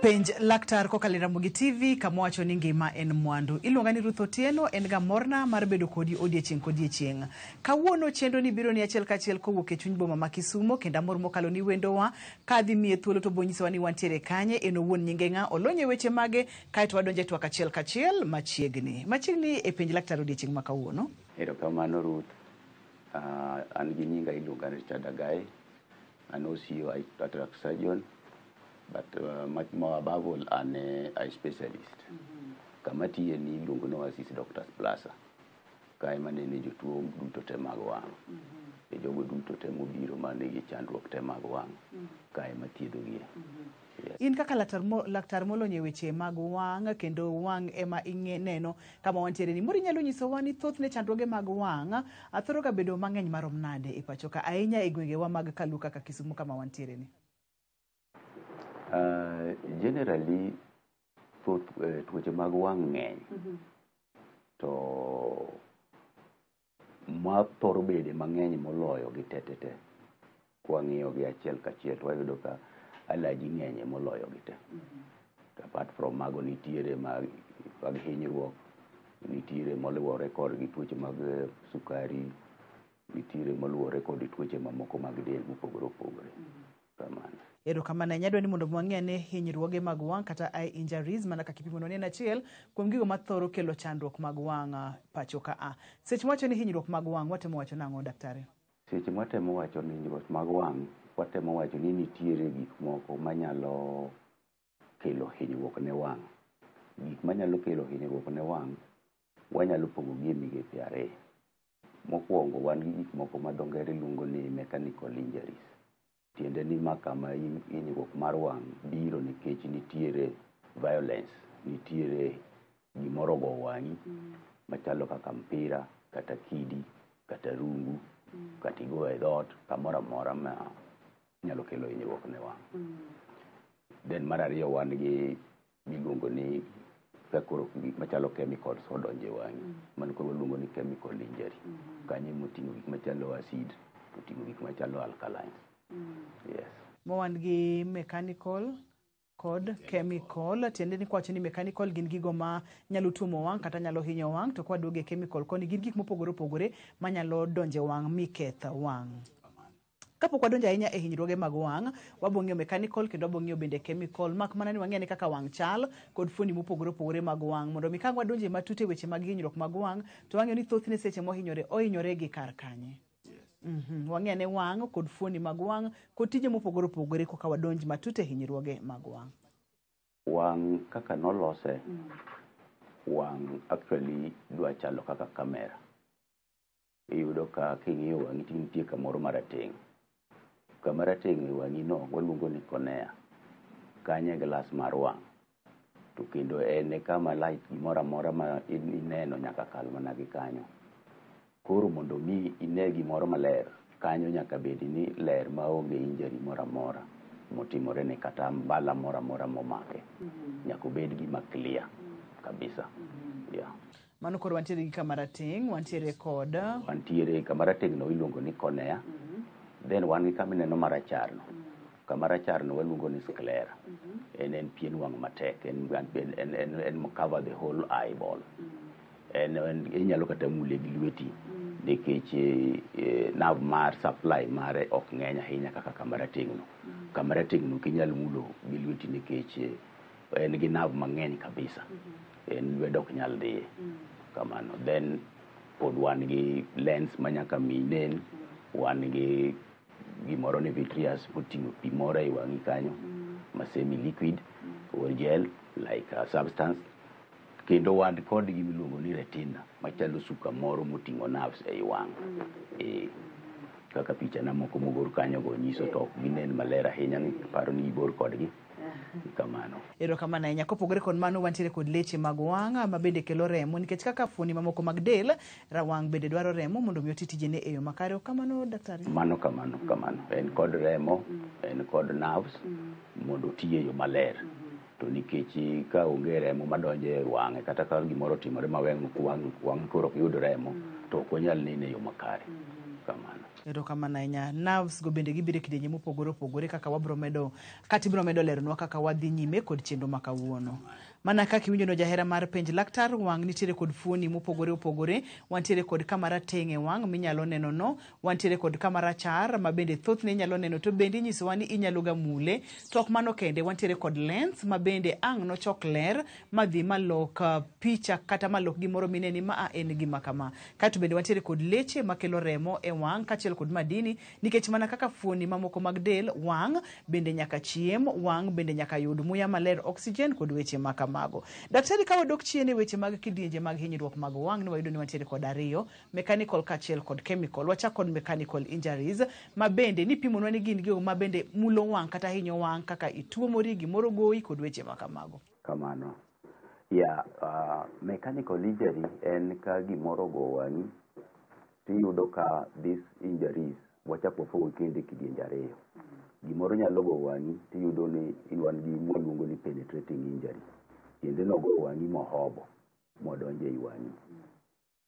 Penj laktar kokalo e Ramogi TV kama wacho ni ngima en mwandu. Iluonga ni Ruth Otieno, en ga morna mar bedo kodi odiechieng' kodiechieng'. Kawuono chenro ni biro ni achiel kachiel kowuok e chuny boma ma Kisumo kendo amor mokalo ni wendowa ka dhi miye thuolo to bonyisowa ni wantiere kanye, en owuon nyinge ng'a, olony e weche mage, kaeto wadonjo e twak achiel kachiel machiegni. Machiegni e penj laktar odiechieng' ma kawuono. Erokamano Ruth. An gi nyinga iluonga ni Richard Agai. An OCO cataract surgeon, but much more above all an eye specialist. Kama tiye ni iluongo ni Oasis Doctors Plaza. Kae manene jotuo duto te mag wang'. E jogo duto te mobiro manigi chandruok te mag wang'. Kae mathiedhogie. Yes. In kaka laktar molony e weche mag wang' kendo wang' ema ing'e neno kama wantiere ni moro inyalo nyisowa ni thothne chandruoge mag wang' thoro ga bedo mang'eny marom nade e pacho ka ahinya e gwengewa mag Kaluo kaka Kisumu kama wantiere ni. Generally thoth tuoche mag wang' ng'eny to ma thoro bede mang'eny moloyo gi te te te kwang'iyo gi achiel kachiel to wayudo ka allergy ng'enye moloyo gi te. To apart from mago nitiere mag hinyruok, nitiere moluwore kod gi tuoche mag sukari, nitiere moluwore kod tuoche mamoko mag del mopogore opogore. Kamano. Erokamano ahinya. Adwa ni mondo wang'e ane hinyruoge mag wang' kata eye injuries mana kaka ipimo ni en achiel kuom gigo mathoro kelo chandruok mag wang' pacho ka a. Seche mwacho ni hinyruok mag wang' watemo wacho nang'o daktari? Seche mwatemo wacho ni hinyruok mag wang', watemo wacho ni nitiere gik moko manyalo kelo hinyruok ne wang'. Gik manyalo kelo hinyruok ne wang' wanyalo pogo gi e migepe ariyo. Mokwongo wan gi gik moko ma dho ngere luongo ni mechanical injuries. Tiende ni ma kama hinyruok mar wang' biro nikech nitiere violence, nitiere gimoro ogo wang'i machalo kaka mpira, kata kidi, kata rungu, kata igo e dhoot, kamoro amora ma nyalo kelo hinyruok ne wang'. Then mar ariyo wan gi miluongo ni ka koro gik machalo chemicals odonjo e wang'i. Mano koro waluongo ni chemical injury. Kanyo emoting'o gik machalo acid, oting'o gik machalo alkalines. Yes. Ma wan gi mechanical kod chemical. Tiende ni kwawacho ni mechanical gin gigo ma nyalo tuomo wang' kata nyalo hinyo wang' to kwaduogo e chemical koni gin gik mopogore opogore manyalo donjo e wang' mi keth wang'. Kapok wadonjo ahinya e hinyruoge mag wang', wabo ng'iyo mechanical kendo wabo ng'iyo bende chemical, mak mana ni wang'e ni kaka wang' chal kod fuoni mopogore opogore mag wang' mondo mi ka wadonjo matut e weche mag hinyruok mag wang' to wang'eyo ni thothne seche mohinyore ohinyore gi kar kanye. Wang'e ane wang' kod fuoni mag wang' kod tije mopogore opogore koka wadonj matut e hinyruoge mag wang'. Wang' kaka nolose, wang' actually dwa chalo kaka kamera. Iyudo ka king'iyo wang'i to nitie kamoro marateng'. Kama rateng' e wang'i no waluongo ni cornea. Kanyo e glass mar wang'. To kendo en e kama light gimoro amora ma ineno nyaka kal mana gi kanyo. Koro mondo mi ine gimoro maler, kanyo nyaka bed ni ler maonge injury moro amora motimore ne kata mbala moro amora momake. Nyaka obed gima clear kabisa. Yeah. Mano koro wantiere gi kama rateng', wantiere kod Wantiere kama rateng' no iluongo ni cornea. Then wan gi kama ineno marachar no. Kama rachar no waluongo ni sclera. En pien wang' matek, en cover the whole eyeball. En inyalo kata mule gi lweti nikech nerve mar supply mare ok ng'eny ahinya kaka kama rateng' no. Kama rateng' no ok inyal mulo gi lweti nikech en gi nerve mang'eny kabisa. En lwedo ok nyal dhiye. Kamano. Then pod wan gi lens manyaka mi nen, wan gi gimoro ni vitreous moting'o pi moro ei wang'i kanyo ma semi liquid or gel like a substance. Kendo wan kod gima iluongo ni retina machalo suka moro moting'o nerves ei wang'. Kaka picha na moko mogor kanyo go nyiso to ok ginen maler ahinya, paro ni ibor kodgi. Kamano. Erokamano ahinya. Kopogore kod mano, wantiere kod leche mag wang' ma bende kelo remo, nikech kaka fuoni mamoko mag del, wang' bende dwaro remo mondo mi oti tijene e yo makare. Ok kamano, daktari? Mano kamano, kamano. En kod remo, en kod nerves mondo oti e yo maler. To nikech ka onge remo madonjo e wang'e, kata ka gimoro otimore ma wang' koro ok yud remo, to ok onyal neno e yo makare. Kamano. Erokamano ahinya. Nerves go bende gibiro e kidienje mopogore opogore, kaka wabro medo kata ibro medo leronwa kaka wadhi nyime kod chenro ma kawuono. Mana kaka iwinjo no, jahera mar Penj Laktar, wang' nitiere kod fuoni mopogore opogore. Wantiere kod kama rateng' e wang' minyalo neno no, wantiere kod kama rachar ma bende thothne inyalo neno, to bende inyisowa ni inyalo ga mule. To ok mano kende, wantiere kod lens ma bende ang' nochok ler madhi malok picha kata malok gimoro mineni ma a en gima kama. Kaeto bende wantiere kod leche makelo remo e wang' kaachiel kod madini, nikech mana kaka fuoni mamoko mag del, wang' bende nyaka chiem, wang' bende nyaka yud muya maler, oxygen, kod weche ma kamago. Daktari, ka wadok chien e weche mag kidienje mag hinyruok mag wang', ne wayudo ni wantiere kod ariyo, mechanical kaachiel kod chemical. Wachak kod mechanical injuries, ma bende nipimonwa ni gin gigo ma bende mulo wang' kata hinyo wang', kaka ituomori, gimoro goyi, kod weche ma kamago. Kamano. Ya, mechanical injury en ka gimoro ogo wang'i, tiyudo ka these injuries wachako wapogo kendo e kidienje ariyo. Gimoro nyalo go wang'i, tiyudo ni wan gi mwaluongo ni penetrating injury. Tiende nogo wang'i mohobo modonjo ei wang'i.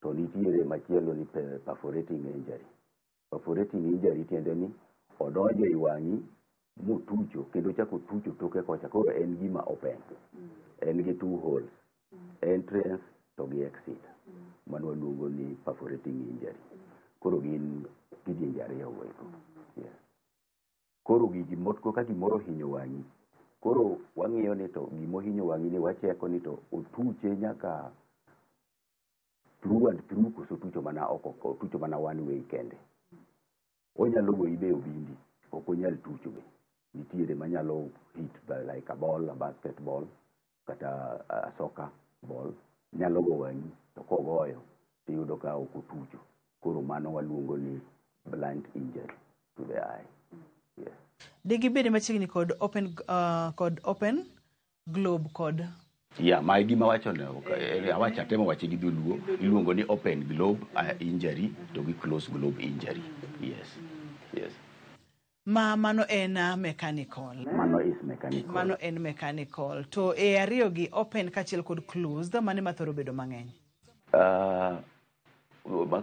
To nitiere machielo ni perforating injury. Perforating injury tiende ni odonjo ei wang'i motucho, kendo ochako otucho toke kocha, koro en gima open. En gi two holes, entrance to gi exit. Mano waluongo ni perforating injury. Koro gin kidienje ariyo go eko. Yes. Koro gigi moko ka gimoro ohinyo wang'i, koro wang'iyo ni to gimohinyo wang'i ni wacheko ni to otuche nyaka through and through, koso otucho mana oko, otucho mana one way kende. Onyalo goyi be obindi, ok onyal tucho be. Nitiere manyalo hit by like a ball, a basketball, kata a soccer ball, nyalo go wang'i, to kogoyo tiyudo ka ok otucho. Koro mano waluongo ni blunt injury to the eye. Yes. Digibed machiegni kod open, kod open globe kod Ya, ma e gima wacho no, awacho atemo wache gi dholuo, iluongo ni open globe injury to gi closed globe injury. Yes. Ma mano en mechanical. Mano is mechanical. Mano en mechanical. To e ariyo gi, open kaachiel kod closed, mane ma thoro bedo mang'eny?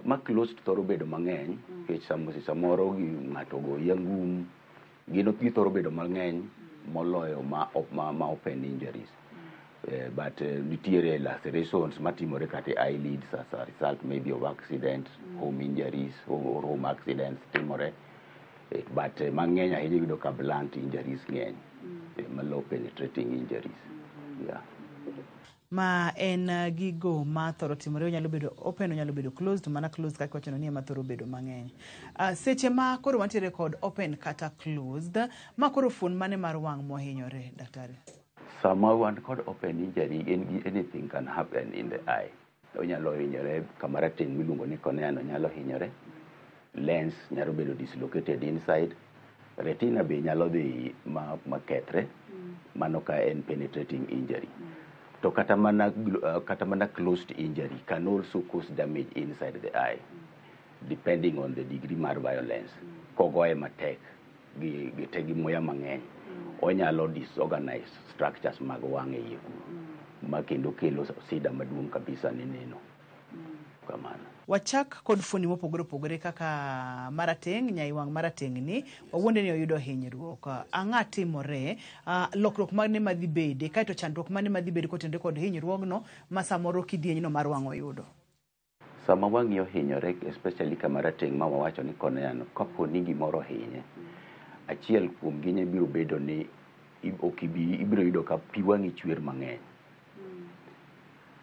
Ma closed thoro bedo mang'eny nikech samoro gi ng'ato ogoyi angum, gin githoro bedo mang'eny moloyo ma open injuries. But nitiere lacerations matimore kata e eyelids as a result maybe of accident, home injuries or home accidents timore. But mang'eny ahinya iyudo ka blunt injuries ng'eny, malo penetrating injuries. Yeah. Ma en gigo ma thoro timore, onyalo bedo open, onyalo bedo closed, mana closed kaka iwachono ni ema thoro bedo mang'eny. Seche ma koro wantiere kod open kata closed, ma koro fuon mane mar wang' mohinyore, daktari? Sama wan kod open injury, en gi anything can happen in the eye. Onyalo hinyore kama rateng' miluongo ni cornea no nyalo hinyore. Lens nyalo bedo dislocated inside. Retina be nyalo dhi ma kethre. Mano ka en penetrating injury. To kata mana closed injury can also cause damage inside the eye, depending on the degree mar violence. Kogoye matek gi te gi muya mang'eny, onyalo disorganize structures mag wang' e iye kuro, ma kendo kelo sida maduong' kabisa ne neno. Kamano. Wachak kod fuoni mopogore opogore, kaka marateng', nyai wang' marateng' ni wawuonde ni oyudo hinyruok. Ang'a timore? Lokruok mane madhi bede? Kaeto chandruok mane madhi bede kotenore kod hinyruogno ma samoro kidienyno mar wang' oyudo? Sama wang'i ohinyore, especially kama rateng' ma wawacho ni cornea no, kapo ni gimoro ohinye, achiel kuom gine biro bedo ni ok ibi, ibiro yudo ka pi wang'i chwer mang'eny.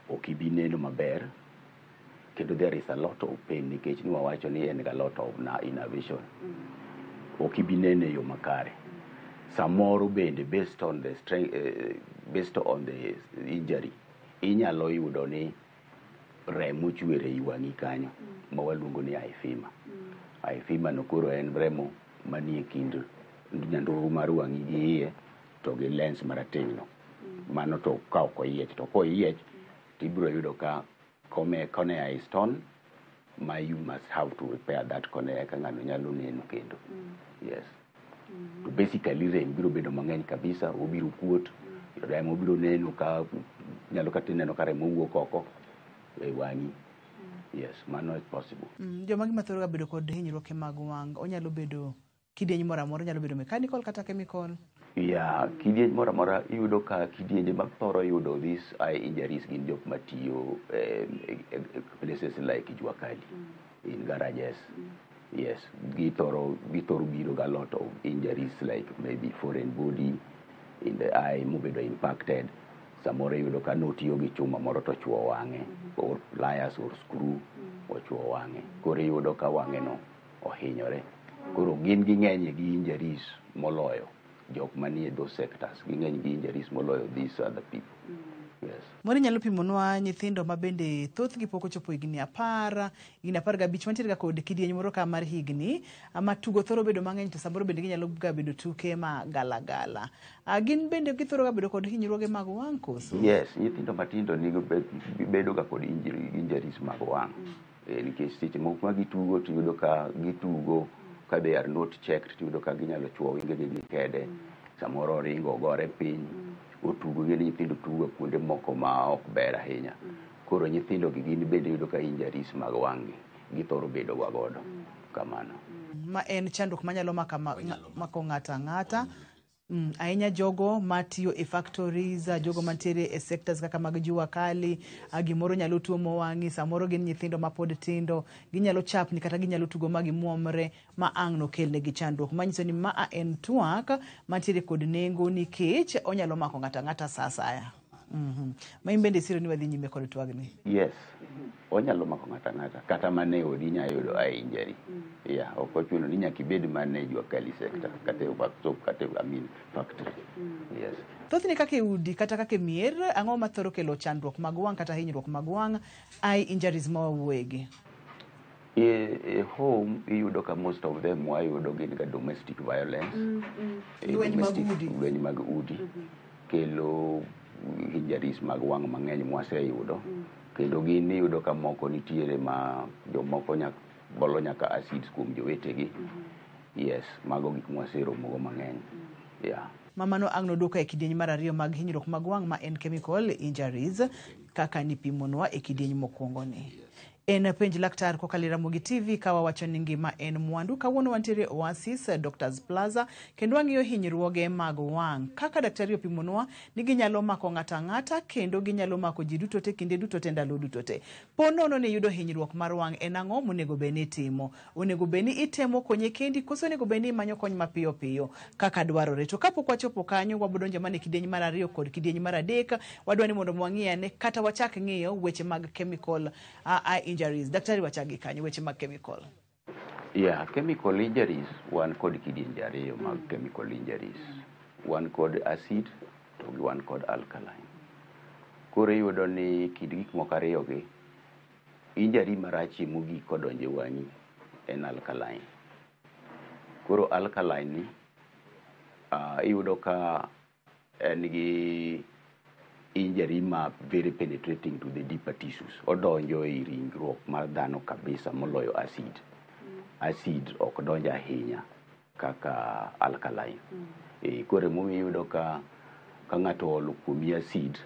Ok ibi neno maber, kendo there is a lot of pain nikech ni wawacho ni en ga lot of na innervation. Ok ibi neno e yo makare. Samoro bende based on the strength, based on the injury, inyalo yudo ni remo chwer ei wang'i kanyo ma waluongo ni hyphema. Hyphema no koro en remo manie kind nyanduru mar wang'i gi iye. to gi lens marateng' no. Mano to ka ok oyiech, to koyiech to ibiro yudo ka cornea is torn, ma you must have to repair that cornea eka ng'ano nyalo neno kendo. Yes. To basically rem biro bedo mang'eny kabisa, obiro kuot, remo biro neno ka nyalo kata neno ka remo wuok oko e wang'i. Yes, mano is possible. Joma gima thoro ga bedo kod hinyruok mag wang', onyalo bedo kidieny moro amora, onyalo bedo mechanical kata chemical. Yeah, kidieny moro amora iyudo ka kidienje ma thoro yudo these eye injuries gin jok matiyo places like jua kali, in garages. Yes, githoro biro ga lot of injuries like maybe foreign body in the eye mobedo impacted. Samoro iyudo ka notiyo gi chuma moro to chuo wang'e, or pliers or screw ochuo wang'e. Koro iyudo ka wang'e no ohinyore. Koro gin ging'eny gi injuries moloyo jok manie those sectors. Ging'eny gi injuries moloyo these other people. Yes. Moro inyalo pimonwa nyithindo ma bende thothgi pok ochopo higni 10, higni 15 mantiere ga kod kidieny moro ka mar higni ma tugo thoro bedo mang'eny, to samoro bende ginyalo ga bedo tuke ma galagala. Gin bende githoro ga bedo kod hinyruoge mag wang' koso? Yes, nyithindo matindo nigo bedo ga kod injuries mag wang'. Nikech seche moko ma gitugo to iyudo ka gitugo ka they are not checked, to iyudo ka ginyalo chuo wengegi gi kede. Samoro oringo ogore piny, otugo, ing'e ni nyithindo tugo kuonde moko ma ok ber ahinya. Koro nyithindo gi gin bende iyudo ka injuries mag wang' gi githoro bedo ga godo. Kamano. Ma en chandruok manyalo mako ng'ato ang'ata. Ahinya jogo matiyo e factories, jogo mantiere e sectors kaka mag jua kali, gimoro nyalo tuomo wang'i, samoro gin nyithindo mapod tindo, ginyalo chapni kata ginyalo tugo ma gimuomre ma ang' nokelnegi chandruok. Manyiso ni maa en twak mantiere kod nengo nikech onyalo mako ng'ato ang'ata sa asaya. Ma in bende isiro ni wadhi nyime kod twagni? Yes, onyalo mako ng'ato ang'ata, kata mana e odi inyalo yudo eye injury. Yeah, ok ochuno ni nyaka ibed mana e jua kali sector, kata e workshop, kata e, I mean, factory. Yes. Thothne kaka e udi kata kaka e mier, ang'o mathoro kelo chandruok mag wang' kata hinyruok mag wang', eye injuries ma wawuoyegi? E home iyudo ka most of them wayudo gin ga domestic violence. Lweny mag udi. Lweny mag udi kelo injuries mag wang' mang'eny mwaseyudo. Kendo gin iyudo ka moko nitiere ma jomoko bolo nyaka acids kuom jowetegi. Yes, mago gik mwaseromogo mang'eny. Yeah. Ma mano ang' noduoko e kidieny mar ariyo mag hinyruok mag wang' ma en chemical injuries kaka nipimonwa e kidieny mokwongo ni. En penj laktar kokalo e Ramogi TV ka wawacho ni ngima en mwandu. Kawuono wantiere Oasis Doctors Plaza kendo wang'iyo hinyruoge mag wang'. Kaka daktari opimonwa ni ginyalo mako ng'ato ang'ata kendo ginyalo mako ji duto te kinde duto te ndalo duto te. Po nono ni iyudo hinyruok mar wang' en ang'o monego bed ni itimo? Onego bed ni itemo konye kendi koso onego bed ni imanyo kony mapiyo piyo kaka dwarore? To kapok wachopo kanyo wabodonjo mana e kidieny mar ariyo kod kidieny mar adek. Wadwa ni mondo wang'i ane kata wachak ng'iyo weche mag chemical eye injuries. Daktari wachak gi kanyo, weche mag chemical. Yeah, chemical injuries, wan kod kidienje ariyo mag chemical injuries. Wan kod acid to gi wan kod alkaline. Koro iyudo ni kind gik moko ariyo gi, injury marachie mogik kodonjo e wang'i en alkaline. Koro alkaline ni, iyudo ka en gi injury ma very penetrating to the deeper tissues. Odonjo e ringruok mar dhano kabisa moloyo acid. Acid ok donj ahinya kaka alkaline. Koro emomiyo iyudo ka ng'ato oolo kuomi acid,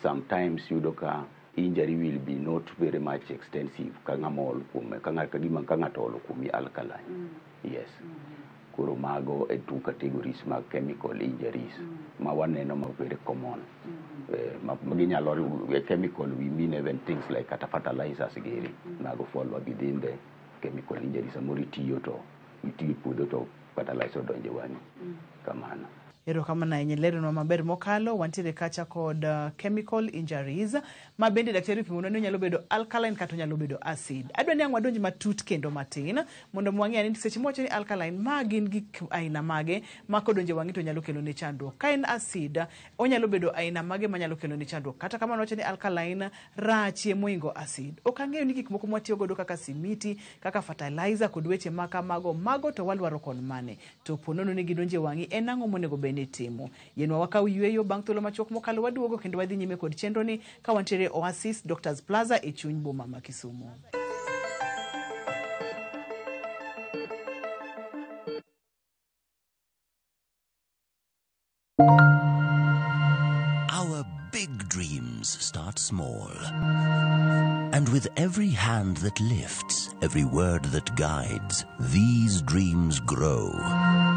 sometimes iyudo ka injury will be not very much extensive ka ng'ama oolo kuome, ka ng'ato oolo kuomi alkaline. Yes. Koro mago e two categories mag chemical injuries ma waneno ma very common. Ma ginyalo chemical we mean even things like kata fertilizers giri mago fall within the chemical injuries. Samoro itiyo to itiyo e puodho to fertilizer odonjo e wang'i. Kamano. Erokamano ahinya leronwa maber mokalo. Wantiere kacha kod chemical injuries ma bende daktari opimonwa ni onyalo bedo alkaline kata onyalo bedo acid. Adwa ni ang' wadonj matut kendo matin mondo wang'e ni seche mwawacho ni alkaline ma gin gik aina mage ma kodonjo e wang'i to nyalo keloni chandruok. Ka en acid onyalo bedo aina mage manyalo keloni chandruok. Kata kamano wacho ni alkaline rachie moingo acid. Ok ang'eyo ni gik moko mwatiyo godo kaka simiti, kaka fertilizer kod weche ma kamago, mago to walwaro kon mane. To po nono ni gidonjo e wang'i en ang'o monego bed ni timo. Yienwa wakaw yweyo bang' thuolo machuok mokalo waduogo kendo wadhi nyime kod chenro ni ka wantiere Oasis Doctors Plaza e chuny boma ma Kisumu. Our big dreams start small. And with every hand that lifts, every word that guides, these dreams grow,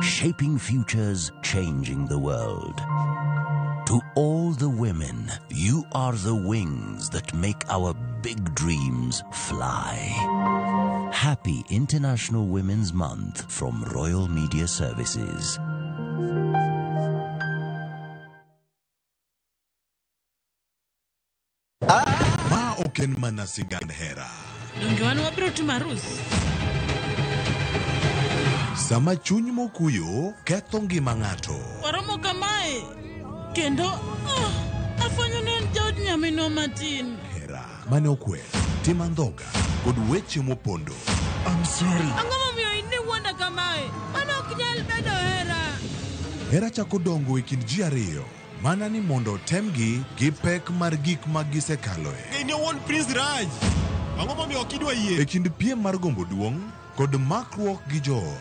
shaping futures, changing the world. To all the women, you are the wings that make our big dreams fly. Happy International Women's Month from Royal Media Services. Ma ok en mana sigand hera. Donge wan wabiro timo arus? Sama chuny mokuyo ketho ngima ng'ato. Waromo kamae kendo afwenyo ni en jaod nyaminwa matin. Hera mane okwer, tim andhoga kod weche mopondo. I'm sorry. Ang'o momiyo in iwuonda kamae? Mano ok nyal bedo hera. Hera chako dongo e kind ji ariyo. Mana ni mondo otemgi gi pek mar gik ma gisekaloe. In owuon Prince Raj. Ang'o momiyo ok idwa yie? E kind piem mar gombo duong' kod makruok gi joot.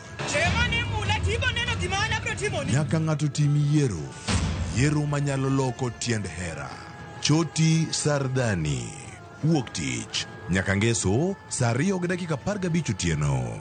Nyaka ng'ato tim yiero. Yiero manyalo loko tiend hera. Choti Sardani. Wuok tich. Nyaka ngeso saa 2:15 otieno.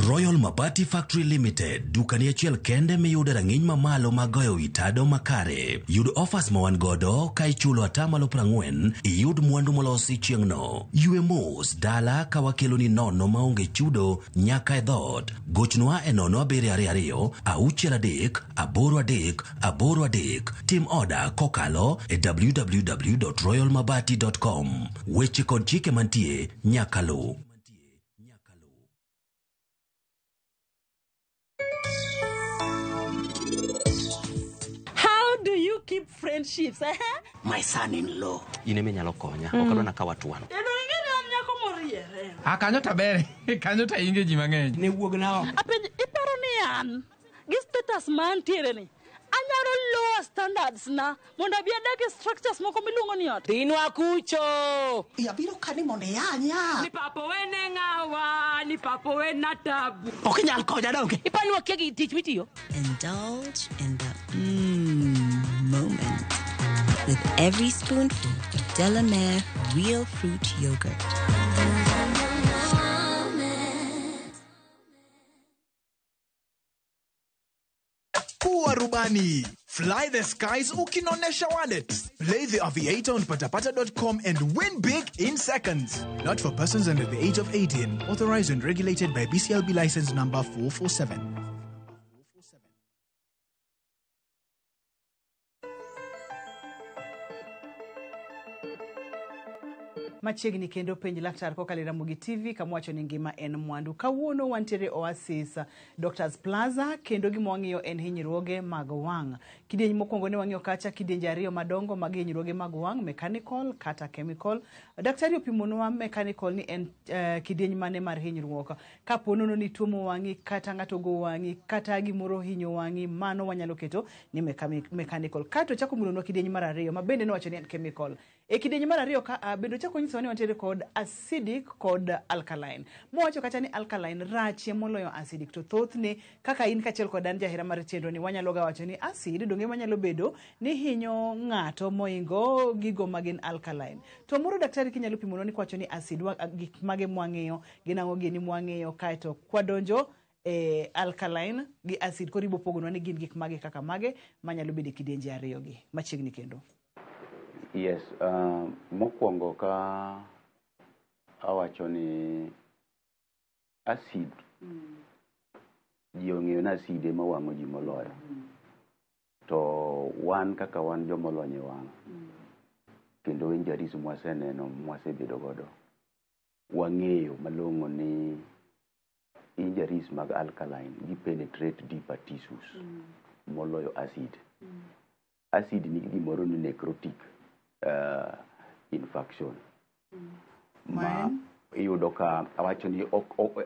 Royal Mabati Factory Limited, dukani achiel kende miyude rang'iny mamalo mag goyo wi tado makare. Yud offers ma wan godo ka ichulo 40% iyud mwandu molosi chieng'no. Ywe mos dala ka wakeloni nono maonge chudo nyaka e dhoot. Gochnwa e 0722 63 83 83. Tim oda kokalo e www.royalmabati.com. Weche kod chike mantie nyaka luw. How do you keep friendships? Eh? My son-in-law. In ema inyalo konya. Ok adwa na ka watwano. Kendo ing'e ni an nyako moriere. Ah, kanyo to ber, kanyo to inge ji mang'eny. Ne wuog na oko. Apenj, iparo ni an gi status ma antiere ni anyalo lower standards na mondo abi adak e structures moko miluongo ni ot. Dhinwa kucho. Abiro ka ni mondo iyanya. Ni papo wene ng'awa, ni papo wena tabu. Ok inyal konya donge. Ipani wakia gi tich mitiyo. Indulge in the moment with every spoonful of Delamere real fruit yogurt. Kuwa rubani. Fly the skies ukinonesha wallet. Play the Aviator on patapata.com and win big in seconds. Not for persons under the age of 18. Authorized and regulated by BCLB license number 447. Machiegni kendo penj laktar kokalo e Ramogi TV kama wacho ni ngima en mwandu. Kawuono wantiere Oasis Doctors Plaza kendo gima wang'iyo en hinyruoge mag wang'. Kidieny mokwongo ne wang'iyo kacha kidienje ariyo madongo mag hinyruoge mag wang', mechanical kata chemical. Daktari opimonwa mechanical ni en kidieny mane mar hinyruok. Kapo nono ni tuomo wang'i kata ng'ato go wang'i kata gimoro hinyo wang'i, mano wanyalo keto ni mechanical. Kato chako mulonwa kidieny mar ariyo ma bende nowacho ni en chemical. E kidieny mar ariyo ka bende ochako nyisowa ni wantiere kod acidic kod alkaline. Mowacho kacha ni alkaline rachie moloyo acidic, to thothne kaka in kaachiel kod an jahera mar chenro ni wanyalo ga wacho ni acid donge manyalo bedo ni hinyo ng'ato moingo gigo magin alkaline. To moro daktari kinyalo pimonwa ni kwacho ni acid gik mage mwang'iyo gin ang'o gini mwang'iyo kaeto kwadonjo e alkaline gi acid koro ibo pogonwa ni gin gik mage kaka mage manyalo bedo e kidienje ariyo gi machiegni kendo. Yes, mokwongo ka awacho ni acid, ji ong'eyo ni acid ema wang'o ji moloyo. To wan kaka wan jomolony e wang' kendo injuries mwaseneno mwasebedo godo, wang'eyo malong'o ni injuries mag alkaline gi penetrate deeper tissues moloyo acid. Acid nigi gimoro ni necrotic infection ma Iyudo ka awacho ni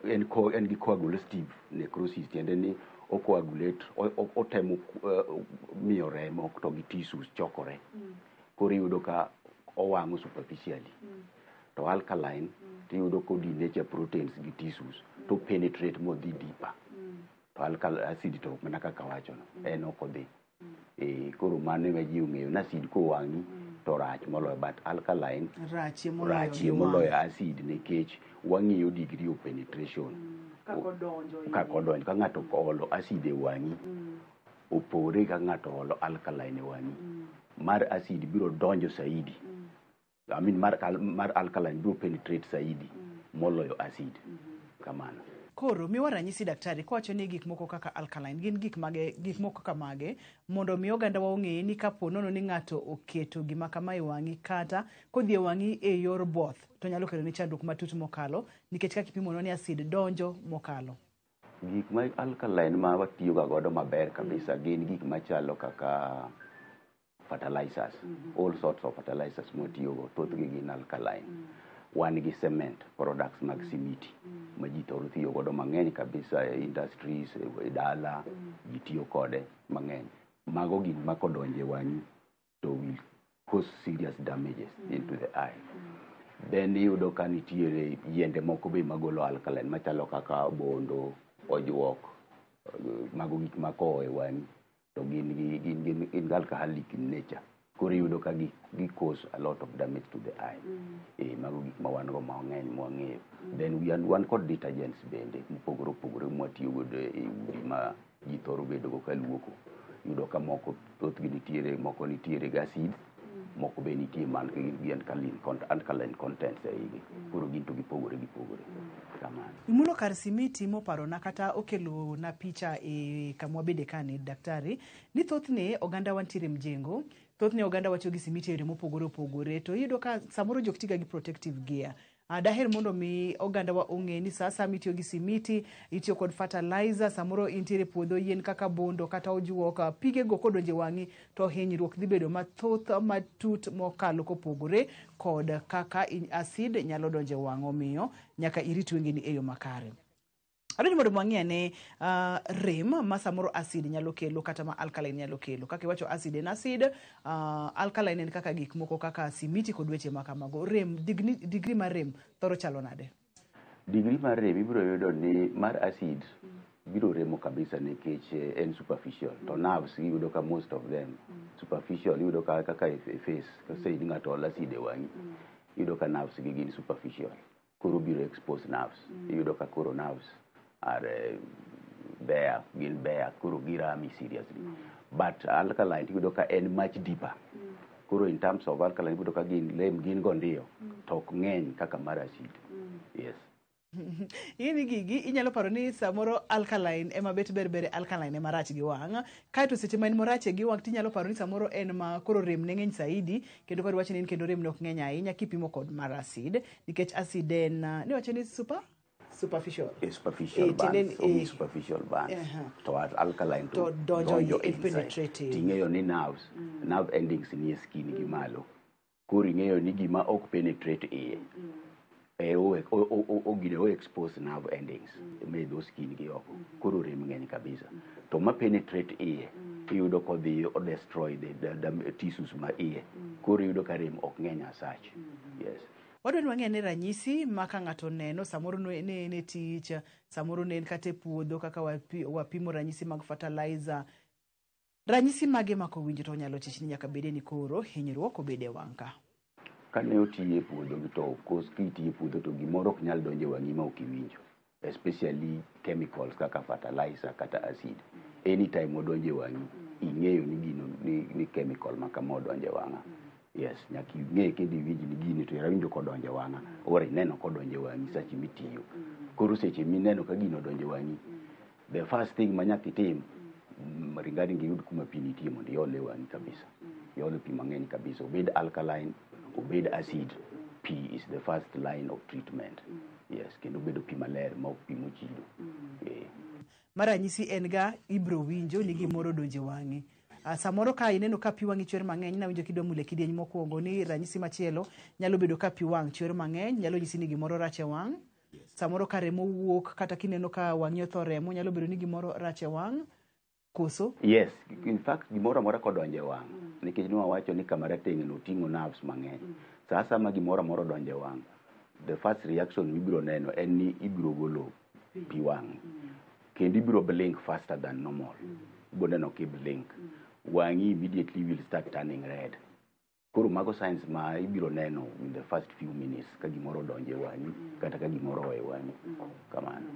en gi coagulative necrosis, tiende ni o coagulate, otemo miyo remo to gi tissues chokore. Koro iyudo ka owang'o superficially. To alkaline tiyudo ko denature proteins gi tissues to penetrate modhi deeper. To acid to mana kaka awachono, en ok odhi. Koro mano ema ji ong'eyo ni acid kowang'i to rach moloyo, but alkaline rachie moloyo acid nikech wang'iyo degree of penetration. Kaka odonjo. Ka ng'ato oolo acid e wang'i, opogore ka ng'ato oolo alkaline e wang'i. Mar acid biro donjo saidi. I mean mar alkaline biro penetrate saidi moloyo acid. Kamano. Koro miwa ranyisi daktari kowacho ni gik moko kaka alkaline gin gik mage, gik moko kaka mage mondo mi oganda wa ong'e ni kapo nono ni ng'ato oketo gima kama e wang'i kata kodhi e wang'i e yor both to nyalo kelo ni chandruok matut mokalo nikech kaka ipimo ni acid donjo mokalo. Gik ma alkaline ma watiyo ga godo maber kabisa gin gik machalo kaka fertilizers, all sorts of fertilizers mwatiyogo, thothgi gin alkaline. Wan gi cement products mag simiti ma ji thoro tiyo godo mang'eny kabisa e industries, e dala, ji tiyo kode mang'eny. Mago gik ma kodonjo e wang'i to will cause serious damages into the eye. Then iyudo ka nitiere yiende moko be magolo alkaline machalo kaka bondo, ojuok, mago gik ma kowo e wang'i to gin alcoholic in nature. Koro iyudo ka gi cause a lot of damage to the eye. Mago gik ma wan go mang'eny mwang'eyo. Then we wan kod detergents bende mopogore opogore mwatiyo godo e udi ma ji thoro bedo go kaluoko. Iyudo ka moko thothgi nitiere, moko nitiere gi acid, moko be nitie man gi alkaline contents e igi. Koro gin to gipogore gipogore. Kamano. Imulo kar simiti moparona kata okelo na picha e kama wabede kani daktari ni thothne oganda wantiere mjengo, thothne oganda watiyo gi simiti e yore mopogore opogore to iyudo ka samoro jok tiga gi protective gear. Daher mondo mi oganda wa ong'e ni sa asaya mitiyo gi simiti, itiyo kod fertilizer, samoro intiere puodho yien kaka bondo kata ojuok, pigego kodonjo e wang'i to hinyruok dhi bedo mathoth matut mokalo kopogore kod kaka acid nyalo donjo e wang', omiyo nyaka irit wengeni e yo makare. Adwaro mondo wang'i ane rem ma samoro acid nyalo kelo kata ma alkaline nyalo kelo. Kaka iwacho acid en acid, alkaline en kaka gik moko kaka simiti kod weche ma kamago. Rem, degree mar rem thoro chalo nade? Degree mar rem ibiro yudo ni mar acid biro remo kabisa nikech en superficial. To nerves iyudo ka most of them superficial, iyudo ka kaka e face, kose ni ng'ato olo acid e wang'i, iyudo ka nerves gi gin superficial. Koro biro expose nerves. Iyudo ka koro nerves are bare, gin bare, koro girami seriously. But alkaline iyudo ka en much deeper. Koro in terms of alkaline iyudo ka gin lem gin go ndiyo, to ok ng'eny kaka mar acid. Yes. Ing'eni gigi inyalo paro ni samoro alkaline ema bet ber ber, alkaline ema rach gi wang'. Kaeto seche ma en marach gi wang' tinyalo paro ni samoro en ma koro rem ne ng'eny saidi, kendo koro iwacho ni en kendo rem ne ok ng'eny ahinya kipimo kod mar acid, nikech acid en niwacho ni superficial. Superficial burns, only superficial burns. To alkaline to donjo penetrating. Ting'eyo ni nerves, nerve endings nie skin gi malo. Koro ing'eyo ni gima ok penetrate iye. Ogine o expose nerve endings me dho skin gi oko. Koro rem ng'eny kabisa. To ma penetrate iye, iyudo kodhi o destroy the tissues ma iye. Koro iyudo ka rem ok ng'eny as such. Yes. Wadwa ni wang'e ni ranyisi ma ka ng'ato neno samoro ne en e tich, samoro ne en kata e puodho kaka wapimo ranyisi mag fertilizer. Ranyisi mage ma kowinjo to onyalo chich ni nyaka bede ni koro hinyruok obede e wang' ka. Kane otiyo e puodho to of course kitiyo e puodho to gimoro ok nyal donjo e wang'i ma ok iwinjo. Especially chemicals kaka fertilizer kata acid. Anytime odonjo e wang'i, ing'eyo ni gino ni chemical ma kama odonjo e wang'a. Yes, nyaka ing'e kendo iwinj ni gini to awinjo kodonjo e wang'a, or ineno kodonjo e wang'i seche mitiyo. Koro seche mineno ka gino odonjo e wang'i, the first thing ma nyaka itim, ringa ringa iyud kuma pi nitie mondo iol e wang'i kabisa. Iol pi mang'eny kabisa, obed alkaline, obed acid, pi is the first line of treatment. Yes, kendo bedo pi maler ma ok pi mochido. Mar ranyisi en ga ibro winjo ni gimoro odonjo e wang'i. Samoro ka ineno ka pi wang'i chwer mang'eny, nawinjo kidwa mule kidieny mokwongo ni ranyisi machielo nyalo bedo ka pi wang' chwer mang'eny, nyalo nyisi ni gimoro rach e wang'. Samoro ka remo wuok kata kineno ka wang'i otho remo, nyalo bedo ni gimoro rach e wang'. Koso? Yes, in fact gimoro amora kodonjo e wang', nikech ne wawacho ni kama rateng' no oting'o nerves mang'eny. Sa asaya ma gimoro amora odonjo e wang', the first reaction mibiro neno en ni ibiro golo pi wang'. Kendo ibiro blink faster than normal. Ibiro neno ki blink. Wang'i immediately will start turning red. Koro mago signs ma ibiro neno in the first few minutes ka gimoro odonjo e wang'i kata ka gimoro oa e wang'i. Kamano.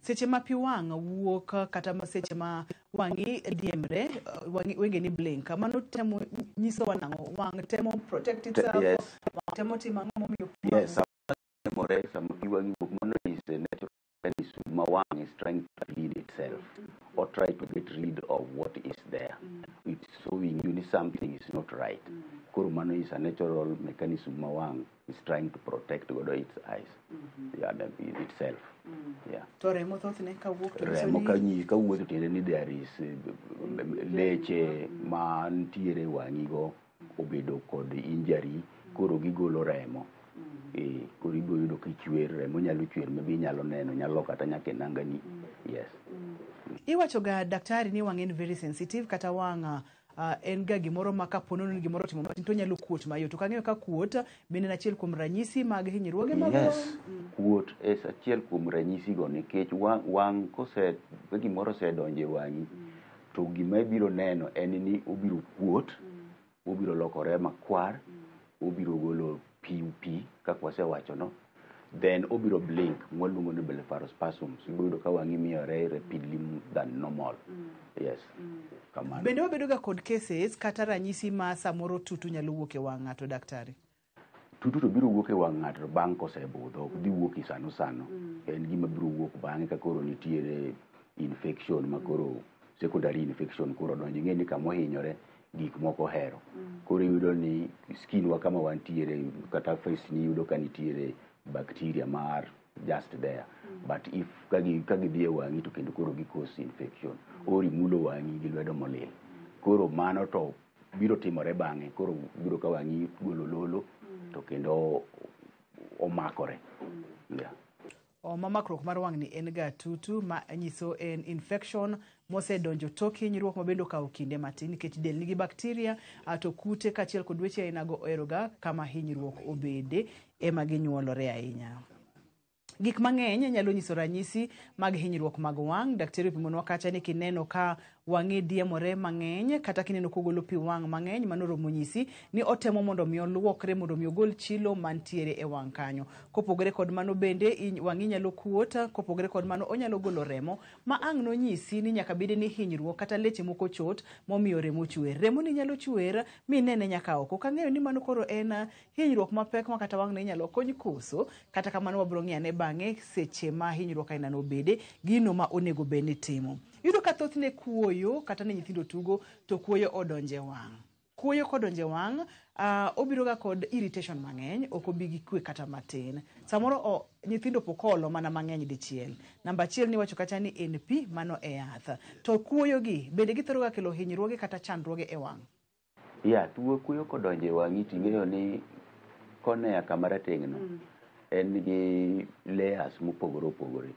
Seche ma pi wang' wuok kata ma seche ma wang'i diemre, wang'i wengeni blink, mano temo nyisowa nang'o? Wang' temo protect itself, wang' temo timo ang'o momiyo pi wang' Yes, sama timore, sama pi wang'i wuok, mano is a natural mechanism ma wang' is trying to clean itself or try to get rid of what is there. It's showing you ni something is not right. Koro mano is a natural mechanism ma wang' is trying to protect godo its eyes. Yeah, itself. Yeah. To remo thothne kawuok to nyiso Remo ni ka kawuotho tiende ni there is leche ma nitiere e wang'i go obedo kod injury, koro gigolo remo. Koro ibiro yudo kichwer, remo nyalo chwer maybe inyalo neno, nyalo kata nyaka e nangani. Yes. Iwacho ga daktari ni wang' en very sensitive, kata wang' en ga gimoro ma kapo ni gimoro otimo matin to onyalo kuot mayot. To kang'eyo ka kuot bende en achiel kuom ranyisi mag hinyruoge mag Yes. wang'. Kuot es achiel kuom ranyisi go nikech wang' kose ka gimoro osedonjo e wang'i, to gima ibiro neno en ni obiro kuot, obiro lokore makwar, obiro golo pi pi kaka wasewacho no, then obiro blink mwaluongo ni blepharospasms. Ibiro yudo ka wang'i miyore rapidly than normal. Yes. Kamano. Bende wabedo ga kod cases kata ranyisi ma samoro tutu nyalo wuok e wang' ng'ato, daktari? Tutu to biro wuok e wang' ng'ato bang' kosebudho, ok dhi wuok e sano sano. En gima biro wuok bang'e ka koro nitiere infection ma koro secondary infection koro donjo. Ing'e ni kama ohinyore gik moko ohero. Koro iyudo ni skin wa kama wantiere kata face ni iyudo ka nitiere bacteria mar just there. But if ka gidhi e wang'i to kendo koro gi cause infection. Or imulo wang'i gi lwedo molil. Koro mano to biro timore bang'e. Koro biro ka wang'i golo lolo to kendo omakore. Yeah. Ma makruok mar wang' ni en ga tutu ma nyiso en infection mosedonjo tok hinyruok ma bende okawo kinde matin nikech del nigi bacteria, to kute kaachiel kod weche ainago ohero ga kama hinyruok obede ema ginyuolore ahinya. Gik mang'eny nyalo nyiso ranyisi mag hinyruok mag wang'. Daktari opimonwa kacha ni kineno ka wang'i diemore mang'eny kata kineno kogolo pi wang' mang'eny, mano romo nyisi ni otemo mondo mi oluokre mondo mi ogol chilo mantiere e wang' kanyo. Kopogore kod mano bende wang'i nyalo kuot, kopogore kod mano onyalo golo remo ma ang' nonyisi ni nyaka bed ni hinyruok kata leche moko chot momiyo remo chwer. Remo ni nyalo chwer minene nyaka oko. Ok ang'eyo ni mano koro en hinyruok mapek ma kata wang' ne inyalo kony koso, kata kamano wabiro ng'iyo ane bang'e seche ma hinyruok aina no obede, gino ma onego bed ni timo. Iyudo ka thothne kuoyo kata ne nyithindo tugo to kuoyo odonje wang'. Kuoyo kodonje wang', obiro ga kod irritation mang'eny, ok obi gi kwe kata matin. Samoro nyithindo pok oolo mana mang'eny dichiel. Namba achiel ni wacho kacha ni en pi, mano e yath. To kuoyo gi bende githoro ga kelo hinyruoge kata chandruoge e wang'? Yeah, tuo kuoyo kodonje e wang'i ting'eyo ni cornea kama rateng' no en gi layers mopogore opogore.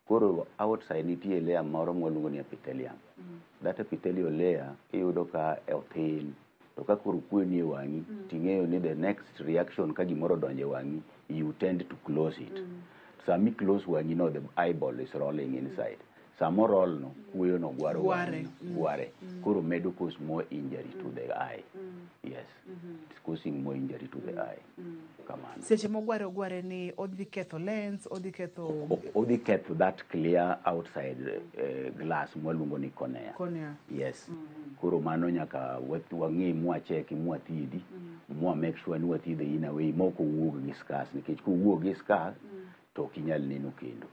Koro outside nitie layer moro mwaluongo ni epithelium. That epithelial layer iyudo ka othin. To ka koro kuoyo ni e wang'i, ting'eyo ni the next reaction ka gimoro odonjo e wang'i, you tend to close it. Sama i close wang'i no, the eyeball is rolling inside. Sama roll no, kuoyo no gwaro wang'i, gware. Koro medo cause more injury to the eye. Yes. It's causing more injury to the eye. Kamano. Seche mogware ogware ni odhi ketho lens, odhi ketho Odhi ketho that clear outside glass mwaluongo ni cornea. Cornea. Yes. Koro mano nyaka wang'i mwacheki mwathiedhi, mwa make sure ni wathiedhe in a way mok owuog gi scars, nikech kowuok gi scars to ok inyal neno kendo.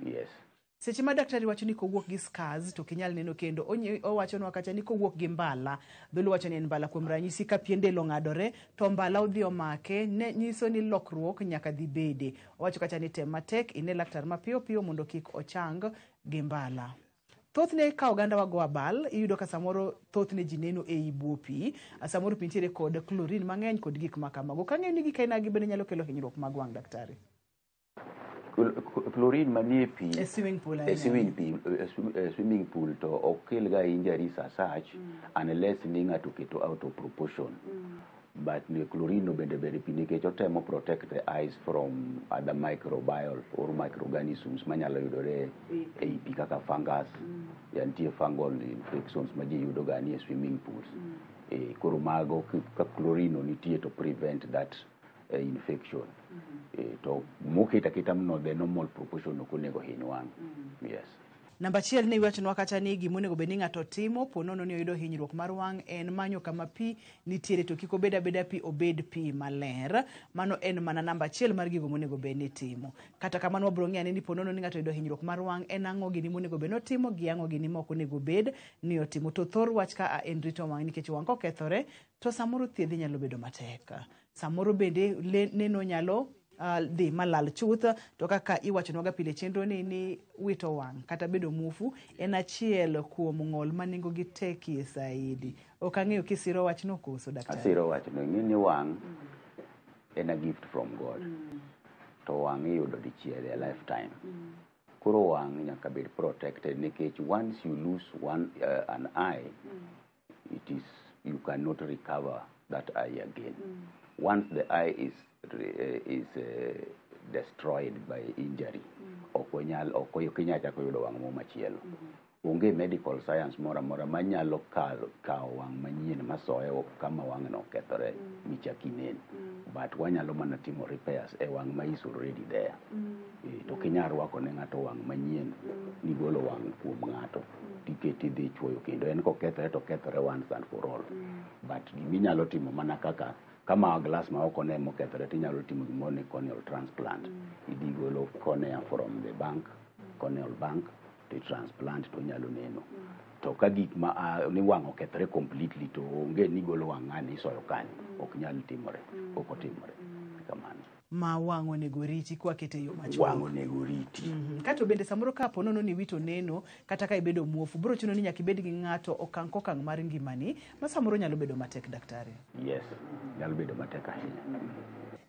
Yes. Seche ma daktari wacho ni kowuok gi scars to ok inyal neno kendo, owachonwa kacha ni kowuok gi mbala, dholuo wacho ni en mbala. Kuom ranyisi ka pien del ong'adore to mbala odhi omake, ne nyiso ni lokruok nyaka dhi bede. Owacho kacha ni tem matek ine laktar mapiyo piyo mondo kik ochang gi mbala. Thothne ka oganda wago abal, iyudo ka samoro thothne ji neno ei buo pi, samoro pi nitiere kod chlorine mang'eny kod gik ma kamago. Kang'eyo ni gik ainagi bende nyalo kelo hinyruok mag wang' daktari. Chlorine manie pi E swimming pool e ahinya. swimming pi e swimming pool to ok kel ga injuries as such unless ni ng'ato oketo out of proportion. But ni chlorine no bende ber e pi nikech otemo protect the eyes from other microbial or microorganisms manyalo yudore ei pi kaka fungus. Ya nitie fungal infections ma ji yudo ga ni e swimming pools. Koro mago ka chlorine no nitie to prevent that infection. To moket aketa no the normal proportion ok onego hiny wang'. Yes. Namba achiel ne iwachonwa kacha ni gima onego bed ni ng'ato timo po nono ni oyudo hinyruok mar wang' en manyo kama pi nitiere to kik obed abeda pi, obed pi maler. Mano en mana namba achiel mar gigo monego bed ni itimo. Kata kamano wabiro ng'eyo ane ni po nono ni ng'ato oyudo hinyruok mar wang' en ang'o gini monego bed ni otimo gi ang'o gini ma ok onego bed ni otimo. To thor wach ka a en rito wang' nikech wang' kokethore to samoro thiedhe nyalo bedo matek. Samoro bende neno nyalo dhi malal chuth to kaka iwachonwaga pile chenro ni wito wang' kata bedo muofu en achiel kuom ng'ol ma nengogi tekie saidi. Ok ang'eyo kisiro wachno koso daktari? Asiro wachno. Ing'e ni wang' en a gift from God. To wang' iyudo dichiel e lifetime. Koro wang' nyaka bed protected nikech once you lose one an eye, it is you cannot recover that eye again. Once the eye is destroyed by injury, ok inyal chako yudo wang' moro machielo. Onge medical science moro amora manyalo kawo wang' manyien masoyo kama wang'no okethore michak inen. But wanyalo mana timo repairs e wang' ma is already there. To ok inyal rwako ne ng'ato wang' manyien nigolo wang' kuom ng'ato tiketi idhi chuoyo kendo en kokethore to okethore once and for all. But giminyalo timo mana kaka kama glass ma oko ne mokethore tinyalo timo gimoro ni corneal transplant. Idhi golo cornea from the bank, corneal bank, to transplant to onyalo neno. To ka gik ma ni wang' okethore completely to onge ni golo wang' ng'ani isoyo kanyo, ok nyal timore, ok otimore kamano. Ma wang' onego riti kwakete e yo machuok. Wang' onego riti. Kato bende samoro ka po nono ni wito neno kata ka ibedo muofu biro chuno ni nyaka ibed gi ng'ato okang' kokang' mar ngimani ma samoro nyalo bedo matek daktari. Yes, nyalo bedo matek ahinya.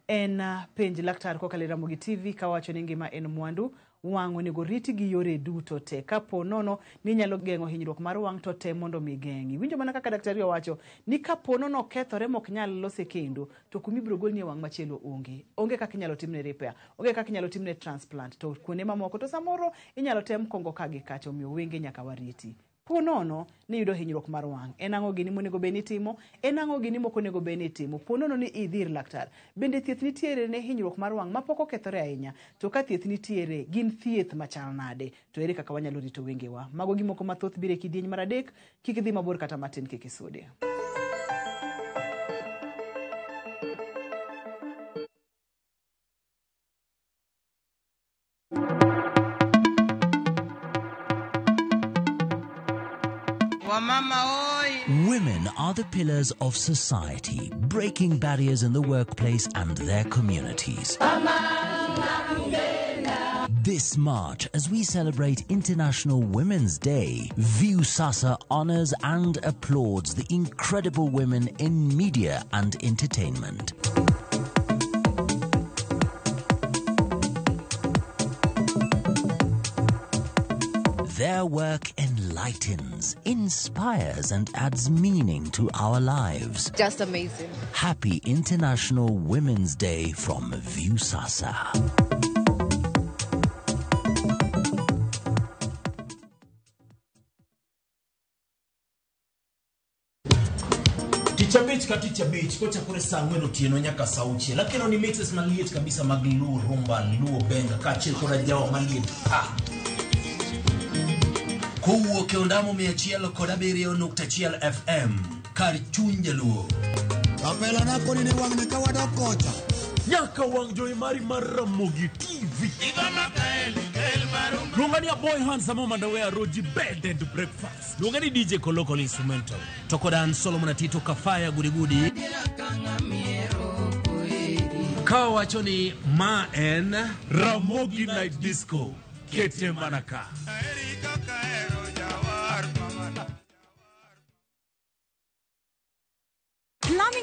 En penj laktar kokalo e Ramogi TV kawacho ni ngima en mwandu. Wang' onego riti gi yore duto te. Kapo nono ni nyalo geng'o hinyruok mar wang' to tem mondo mi geng'i. Winjo mana kaka daktari owacho ni kapo nono okethore mok nyal lose kendo to kuma ibiro golnie wang' machielo onge. Onge kaka inyalo timne repair, onge kaka inyalo timne transplant to kuonde mamoko to samoro inyalo tem kongo ka gi kacha omiyo wenge nyaka wariti. Po nono ni yudo hinyruok mar wang', en ang'o gini monego bed ni itimo, en ang'o gini mok onego bed ni itimo. Po nono ni idhi ir laktar, bende thieth nitiere ne hinyruok mar wang' mapok okethore ahinya, to ka thieth nitiere, gin thieth machal nade, to ere kaka wanyalo rito wengewa. Mago gimoko mathoth biro e kidieny mar adek, kik idhi mabor kata matin kik isude. Women are the pillars of society, breaking barriers in the workplace and their communities. This March, as we celebrate International Women's Day, Viusasa honors and applauds the incredible women in media and entertainment. Their work enlightens, inspires, and adds meaning to our lives. Just amazing. Happy International Women's Day from Viusasa. Tich abich ka tich abich kochakore saa 4 otieno nyaka saa 6. Akelo ni mixes maliet kabisa mag Luo Rumba, Luo Benga kaachiel koda jawa maliet pa. Kowuok e ondamo 107.1 FM kar chuny jaluo. Kapela na koni ni wang' ni ka wadok kocha. Nyaka wang' jowi mari mar Ramogi TV. Luonga ni Aboy Handsome Omandawe Aroji Bed and Breakfast. Luonga ni DJ Koloko Instrumental. To koda an Solomon Atito Kafaya Gudigudi. Ka wacho ni ma en Ramogi Night Disco. Kete mana ka.